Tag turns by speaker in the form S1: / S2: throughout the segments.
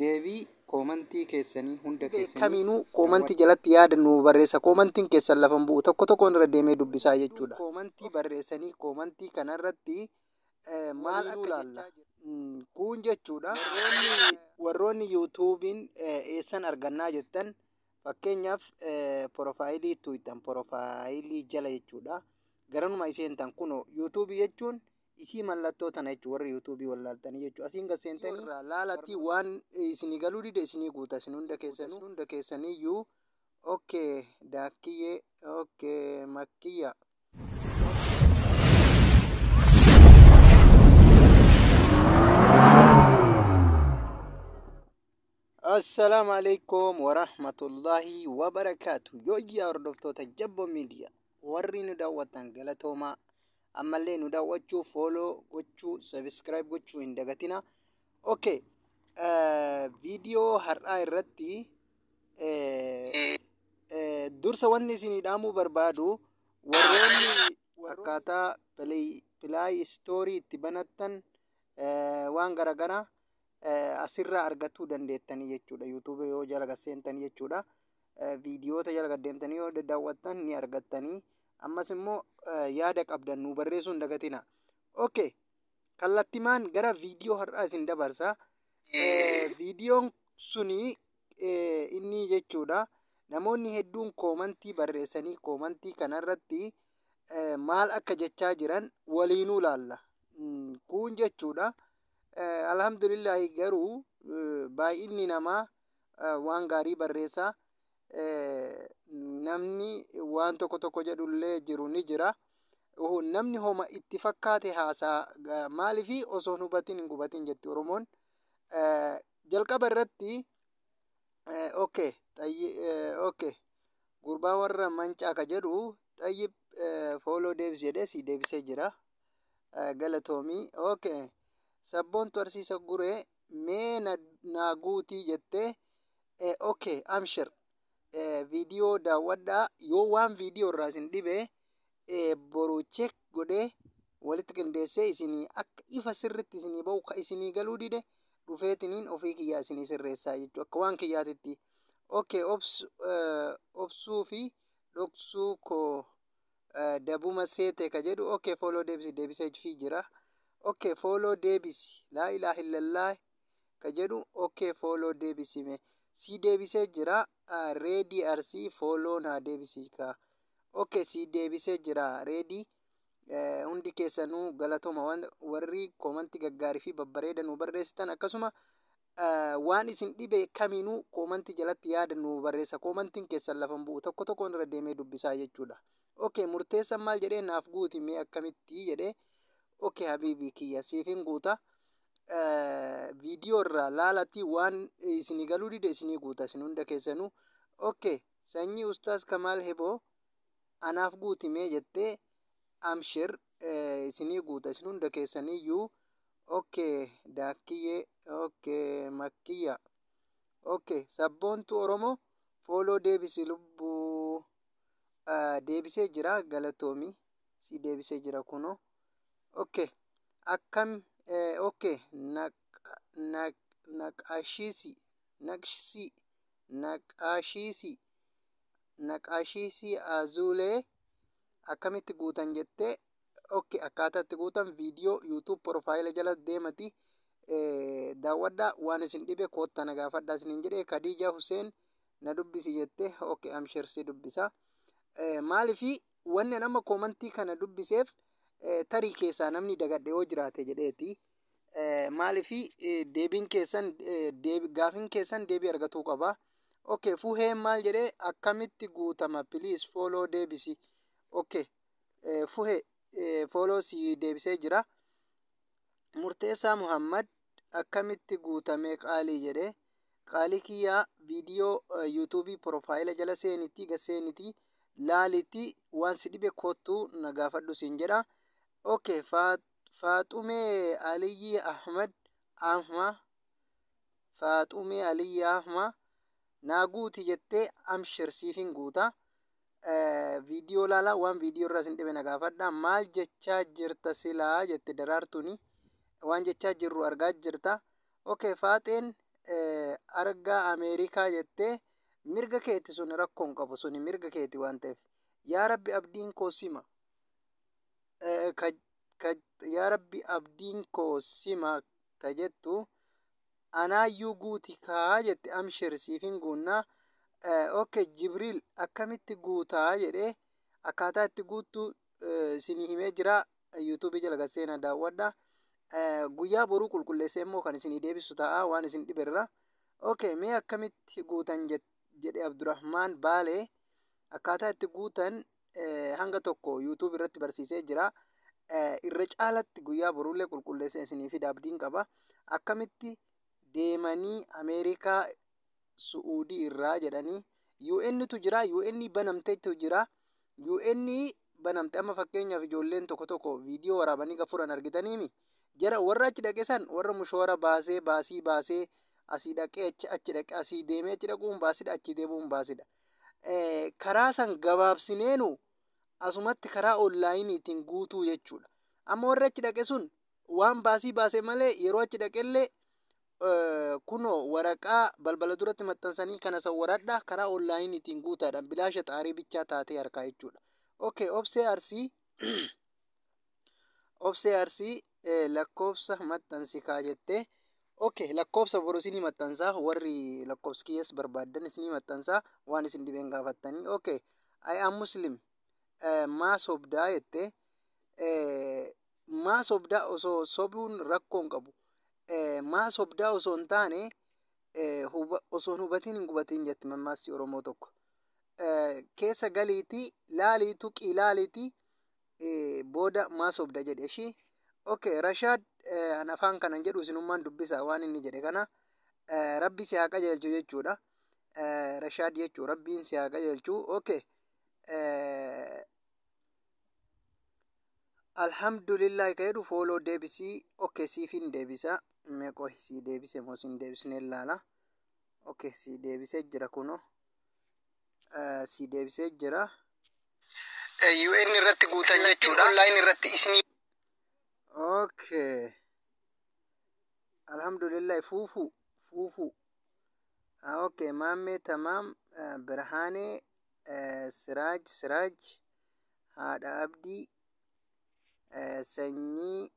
S1: Deebii koomantii keessanii hunda keessanii
S2: kamiinuu koomantii jalatti yaada nu barreessa. Koomantiin keessan lafa hin bu'u, tokko tokkoon irra deemee dubbisaa jechuudha.
S1: Koomantii barreessanii koomantii kanarratti maal
S2: Waliinuu
S1: akka
S2: laalla.
S1: jechaa kun jechuudha. Warroonni yuutuubiin eessan argannaa jettan, fakkeenyaaf porofaayilii tuuytan, porofaayilii jala jechuudha. Garanuma iseentan kunoo yuutuubii jechuun isii mallattoo tana jechuudha, warri yuutuubii wallaaltanii jechuudha. Asiin gad seentanii irraa laalatti waan isinii galuu dide isinii guuta, isin hunda keessanuu hunda keessaniyyuu. Okay, daakkiyyee, okay, makkiyya. Assalaamu alaikum warahmatullaahi wabarakaatu. Yooyyaa hordoftoota Jabbo Miidiyaa, warri nu daawwattan galatoomaa. Ammallee nu daawwachuu, follow gochuu, subscribe gochuu hin dagatina. Okay, viidiyoo har'aa irratti dursa wanni isinii dhaamuu barbaadu, warroonni akkaataa Play Store itti banattan waan garaagaraa asirraa argachuu dandeettanii jechuudha. YouTube yoo jala gad seentanii jechuudha. Viidiyoota jala gad deemtanii yoo daawwattan ni argattanii. Ammas immoo yaada qabdan nu barreessuu hin dagatina. Okay, kallattimaan gara viidiyoo har'aa isin dabarsa. Viidiyoon suni inni jechuudha. Namoonni hedduun koomantii barreessanii koomantii kanarratti maal akka jechaa jiran waliinuu laalla. Kun jechuudha. Alhamdulillahi, garuu baay'inni namaa waan gaarii barreessaa. Namni waan tokko tokko jedhullee jiru ni jira. Namni homa itti fakkaate haasaa, maaliifi osoo hin hubatin hin gubatin jetti Oromoon. Jalqaba irratti, okay, okay, gurbaa warra mancaa ka jedhu, xayyib, follow deebisi jedhee si deebisee jira. Galatoomii. Okay. Sabboontu Arsiisa guree mee naa guutii jettee, okay, amshir, viidiyoo daawwadhaa, yoo waan viidiyoo irraa isin dhibe boru check godhee walitti qindeessee isinii akka ifa sirritti isinii bahu, ka isinii galuu dide dhufeetiniin ofii kiyyaa isinii sirreessaa jechuudha, akka waan kiyyaatitti. Okay, obsuu fi dhoksuu koo dabuma seete ka jedhu, okay, follow deebisi, deebisee fi jira. Okay, follow deebisi, laa ilaaha illallah ka jedhu, okay, follow deebisi mee si deebisee jira. Reedii Arsii, follow naa deebisi ka. Okay, si deebisee jira Reedii. Hundi keessanuu galatooma, warri koomantii gaggaarii fi babbareeda nu barreessitan. Akkasuma waan isin dhibe kamiinuu koomantii jalatti yaada nu barreessa. Koomantiin keessan lafa hin bu'u, tokko tokkoon irra deemee dubbisaa jechuudha. Okay, murteessan maal jedhee, naaf guuti mee akkamitti jedhee. Okay, habiibii kiyya, siifin guuta. Viidiyoo irraa laalatti waan isinii galuu dide isinii guuta, isin hunda keessanuu. Okay, sanyii Ustaaz Kamaal Heboo, anaaf guuti mee jettee, amshir, isinii guuta, isin hunda keessaniyyuu. Okay, daakkiyyee, okay, makkiyya. Okay, sabboontu Oromoo, follow deebisi lubbuu, deebisee jira, galatoomi, si deebisee jira kunoo. Okay, akkam, okay, naqashiisi naqshii naqashiisi naqashiisii azuulee akkamitti guutan jettee, okay, akkaataa itti guutan viidiyoo YouTube profaayila jala deemati daawwadhaa, waan isin dhibe koottaa na gaafadhaa isiniin jedhee. Khadiija Huseen, na dubbisi jettee, okay, amshir, si dubbisa. Maaliifi wanni nama koomantii kana dubbiseef, tarii keessaa namni dagadhe yoo jiraate jedheeti. Maaliifi deebiin keessan, gaafin keessan deebii argatuu qaba. Okay, fuheen maal jedhee, akkamitti guutama, please follow deebisi. Okay, fuhee, follow si deebisee jira. Murteessaa Muhammad, akkamitti guutame qaalii jedhee, qaalii kiyyaa, viidiyoo yuutuubii profaayila jala seenitti gaseenitti laalitti, waan si dhibe koottuu na gaafadhu siin jedha. Okay, Faaxumee Aliyyi Ahmad Ahma, Faaxumee Aliyyi Ahma, naa guuti jettee, amshir, siifin guuta. Viidiyoo laalaa, waan viidiyoo irraa isin dhibe na gaafadha. Maal jechaa jirta silaa jette Daraartuuni. Waan jechaa jirru argaa jirta. Okay, Faaxeen Argaa Ameerikaa jettee, mirga keeti, sun rakkoo hin qabu, suni mirga keeti waan ta'eef. Yaa Rabbi, abdiin koo sima. Yaa Rabbi, abdiin koo sima ta jettu anaayyuu guuti kaa jette. Amshir, siif hin guunnaa. Okay, Jibriil akkamitti guutaa jedhee, akkaataa itti guuttu isinii himee jira. YouTubeii jala gasseenaa daawwadha. Guyyaa boruu qulqulleessee immoo kan isinii deebisu ta'a waan isin dhiberra. Okay, mee akkamitti guutan jedhe Abdurrahmaan Baalee. Akkaataa itti guutan hanga tokko YouTube irratti barsiisee jira. Irra caalatti guyyaa boruullee qulqulleessee isinii fida, abdiin qaba. Akkamitti deemanii Ameerikaa Su'uudii irraa jedhanii, UN tu jira, UN banamteetu jira. UN banamte. Amma fakkeenyaaf ijoolleen tokko tokko viidiyoo waraabanii gafuran argitaniimi. Jara warra achi dhaqe san, warra mushoora baasee, baasii baasee asii dhaqee, achi achi dhaqee, asii deemee achi dhaquun baasidha, achi deemuun baasidha. Karaa san gabaabsineenu asumatti karaa onlineiitiin guutuu jechuudha. Amma warri achi dhaqe sun waan baasii baase malee, yeroo achi dhaqellee kunoo waraqaa balbala duratti maxxansanii kana sawwaradha, karaa onlineiitiin guutaadhaan bilaasha xaarii bichaa taatee harkaa jechuudha. Okay, Obsee Arsii, Obsee Arsii, lakkoofsa maxxansi kaa jettee. Okay, lakkoofsa boru isinii maxxansaa. Warri lakkoofsa kiyyas barbaaddan isinii maxxansaa, waan isin dhibeen gaafattanii. Okay, I am Muslim. Maa sobdaa jettee. Maa sobdaa? Osoo sobuun rakkoo hin qabu. Maa sobdaa osoo hin taane, osoo hin hubatiin hin gubatiin jetti mammaassi Oromoo tokko. Keessa galiitii laalii, tuqii laaliitii, booda maa sobda jedhe ishii. Okay, Rashaad, an afaan kanan jedhu isinummaan dubbisa waan inni jedhe kana. Rabbi si haa qajeelchu jechuudha. Rashaad jechuu, Rabbiin si haa qajeelchu. Okay. Alhamdulillah ka jedhu follow deebisii. Okay, siifin deebisa. Meeqoo sii deebise moo siin deebisnee ilaala. Okay, sii deebisee jira kunoo. Sii deebisee jira.
S2: UN irratti guutan jechuudha. Online irratti isinii.
S1: Okay. Alhamdulillah, fuufuu fuufuu. Okay, Maammee Tamaam, Birhaanee, Siraaj, Siraaj, Haadha Abdii, Sanyii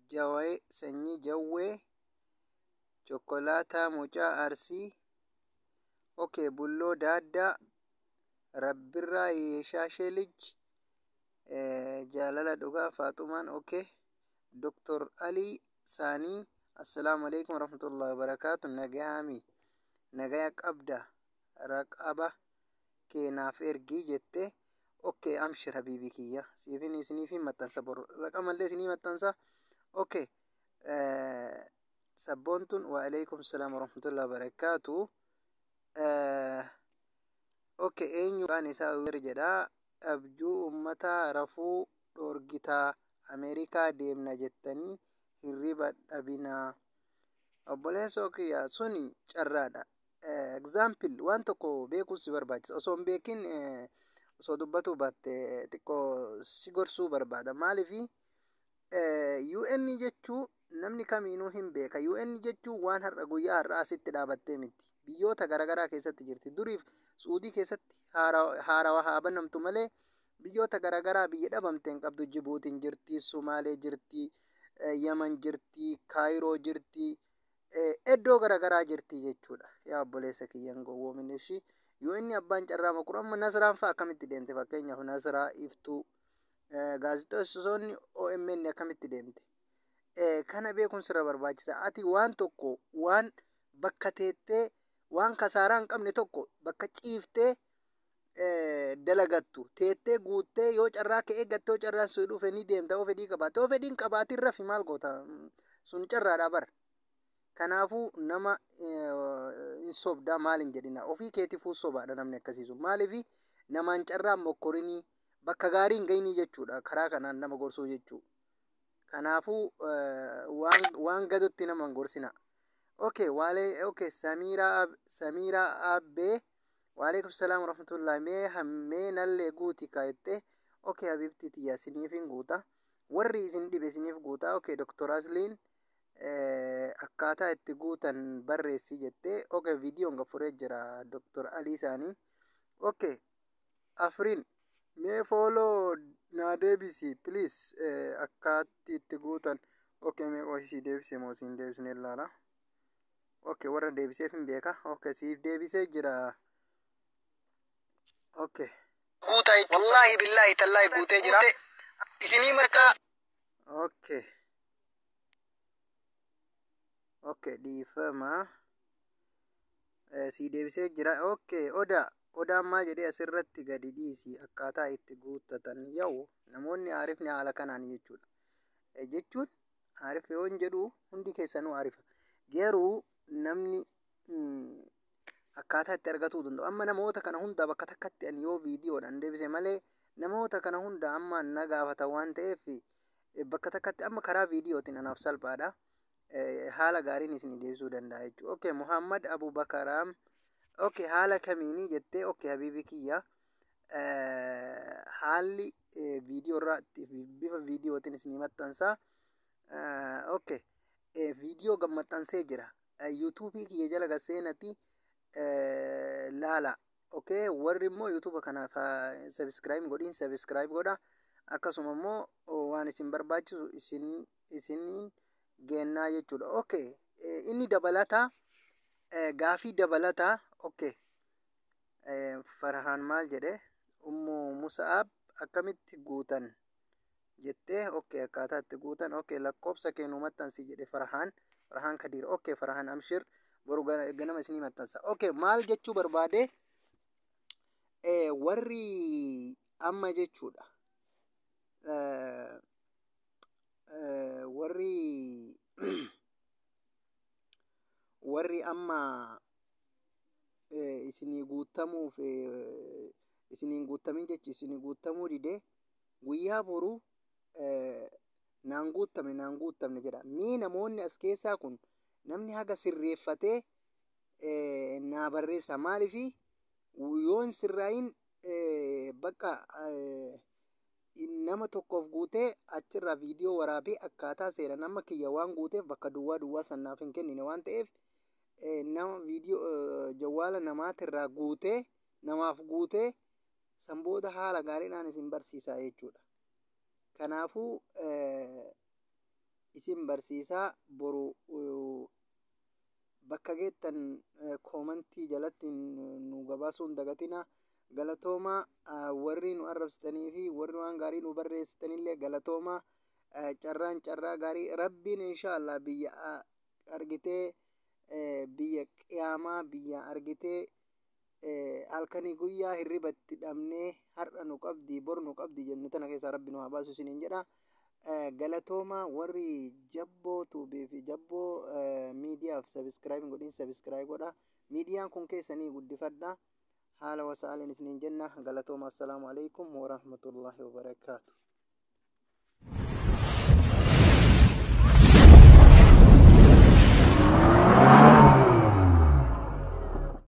S1: Jawee, Sanyii Jawwee, Chokolaataa Mucaa Arsii. Okay, Bulloo Daaddaa, Rabbirraa Yeeshaashee Lij, Jaalala Dhugaa Faaxumaan. Okay. Dr. Alii Saanii, Assalaamu alaikum warahmatullahi wabarakaatu. Nagayaami? Nagaya qabda? Raqaba kee naaf ergii jette. Okay, amshir habiibii kiyya. Siifin isiniifin maxxansa boru. Raqamallee isinii maxxansa. Okay. Sabboontuun, wa alaikum salaam warahmatullahi wabarakaatu. Okay, eenyu maqaan isaa jedha. Abjuu uummataa rafuu dhoorgitaa, Ameerikaa deemna jettanii hirriba dhabinaa. Obboleessoo kiyya, suni carraadha. Example, waan tokko beekuun si barbaachisa. Osoo hin beekin osoo dubbatuu baatte xiqqoo si gorsuu barbaada. Maaliifi, UN jechuu namni kamiinuu hin beeka. UN jechuun waan har'a guyyaa har'aa asitti dhaabattee miti. Biyyoota garaagaraa keessatti jirti. Duriif Suudii keessatti haarawaa haa banamtu malee, biyyoota garaagaraa biyya dhabamte hin qabdu. Jibuutiin jirti, Sumaalee jirti, Yaman jirti, Kaayiroo jirti, iddoo garaagaraa jirti jechuudha. Yaa obboleessa kiyya, hin gowwoomin ishii. Yoo inni abbaan carraa maquru, amma Nasraan fa'a akkamitti deemte? Fakkeenyaaf Nasraa, Iftuu, gaazexeessitoonni OMN akkamitti deemte? Kana beekuun sirra barbaachisa. Ati waan tokko, waan bakka teettee waan kasaaraa hin qabne tokko, bakka ciiftee dalagattu teettee guuttee, yoo carraa kee eeggatte, yoo carraan sun dhufe ni deemta. Yoo fedhii qabaatte, yoo fedhii hin qabaatin rafi, maal goota? Sun carraadha bara. Kanaafuu nama hin sobdaa maal hin jedhina, ofii keetiifuu sobaadha namni akkasiisu. Maaliifi, namaan carraan mokkorinii bakka gaarii hin gahinii jechuudha, karaa kanaan nama gorsuu jechuudha. Kanaafuu waan gadutti nama hin gorsina. Okay, waalee, okay, Samiiraa, Samiiraa Abbee, waalaikum salaam warahmatullahi. Mee hammee nallee guuti kaa'ette. Okay, habibti tiyya, isiniif hin guuta. Warri isin dhibe isiniif guuta. Okay, Dr. Asliin Akkaataa itti guutan barreessi jettee. Okay, viidiyoon gaffuree jira Dr. Alii isaanii. Okay, Afriin mee follow naa deebisi please, akkaatti itti guutan. Okay, mee qoosii deebisee moo siin deebisnee ilaala. Okay, warra deebiseef hin beeka. Okay, siif deebisee jira. Okay.
S2: Guutaa jechuudha. Wallaahi billaahi tallaahi guutee jira. Isinii mataa.
S1: Okay. Okay, dhiifama. Sii deebisee jira. Okay, odaa. Odaan maal jedhee asirratti gadi dhiisi akkaataa itti guuttatan yaa'u namoonni aarifni haala kanaan jechuudha. Jechuun aarif yoo hin jedhu hundi keessanuu aarifa. Garuu namni akkaataa itti argatuu danda'u. Amma namoota kana hunda bakka takkatti ani yoo viidiyoodhaan deebise malee namoota kana hunda amma na gaafata waan ta'eef bakka takkatti amma karaa viidiyootiin anaaf salphaadha. Haala gaariin isin deebisuu danda'a jechuudha. Okay, Muhammad Abubakaraam. Okay, haala kamiinii jettee. Okay, habiibi kiyya. Haalli viidiyoo irraa bifa viidiyootiin isinii maxxansaa. Okay, viidiyoo gammaxxansee jira. Yuutuubii kiyya jala gaseenati laala. Okay, warri immoo yuutuuba kanaaf subscribe godhin, subscribe godha. Akkasuma immoo waan isin barbaachisu isin isiniin geennaa jechuudha. Okay, inni dabalataa gaafii dabalataa. Okay. Farhaan maal jedhe? Ummu Musa'ab akkamitti guutan jettee. Okay, akkaataa itti guutan. Okay, lakkoofsa kee nu maxxansi jedhe Farhaan. Farhaan Kadiir. Okay, Farhaan, amshir, boru ganama isinii maxxansa. Okay, maal jechuu barbaade? Warri amma jechuudha. Warri amma isinii guutamuuf isiniin guutamin jechi isinii guutamuu dide guyyaa boruu naan guutamne, naan guutamne jedha. Mee namoonni as keessaa kun namni haga sirreeffatee naa barreessa. Maaliifi yoon sirraayin bakka nama tokkoof guutee achirraa viidiyoo waraabee akkaataa seera nama kiyya waan guuteef bakka duwwaa duwwaa sannaaf hin kennine waan ta'eef nama viidiyoo jawwaala namaatirraa guutee namaaf guutee san booda haala gaariidhaan isin barsiisaa jechuudha. Kanaafuu isin barsiisaa boru bakka geettan koomantii jalatti nu gabaasuu hin dagatinaa. Galatoomaa, warri nu arrabsitanii fi warri waan gaarii nu barreessitanillee galatoomaa. Carraan carraa gaarii rabbiin inshaallah biyya argitee biyya qiyaamaa biyya argitee halkanii guyyaa hirribatti dhabnee har'a nu qabdi bor nu qabdi jennu tana keessaa rabbi nu haa baasu isiniin jedha. Galatoomaa, warri Jabboo Tuubii fi Jabboo Miidiyaaf subscribe godhin, subscribe godha. Miidiyaan kun keessanii guddifadha. Haala wasaaleen isiniin jenna. Galatooma. Assalaamu alaikum warahmatullahi wabarakaatu.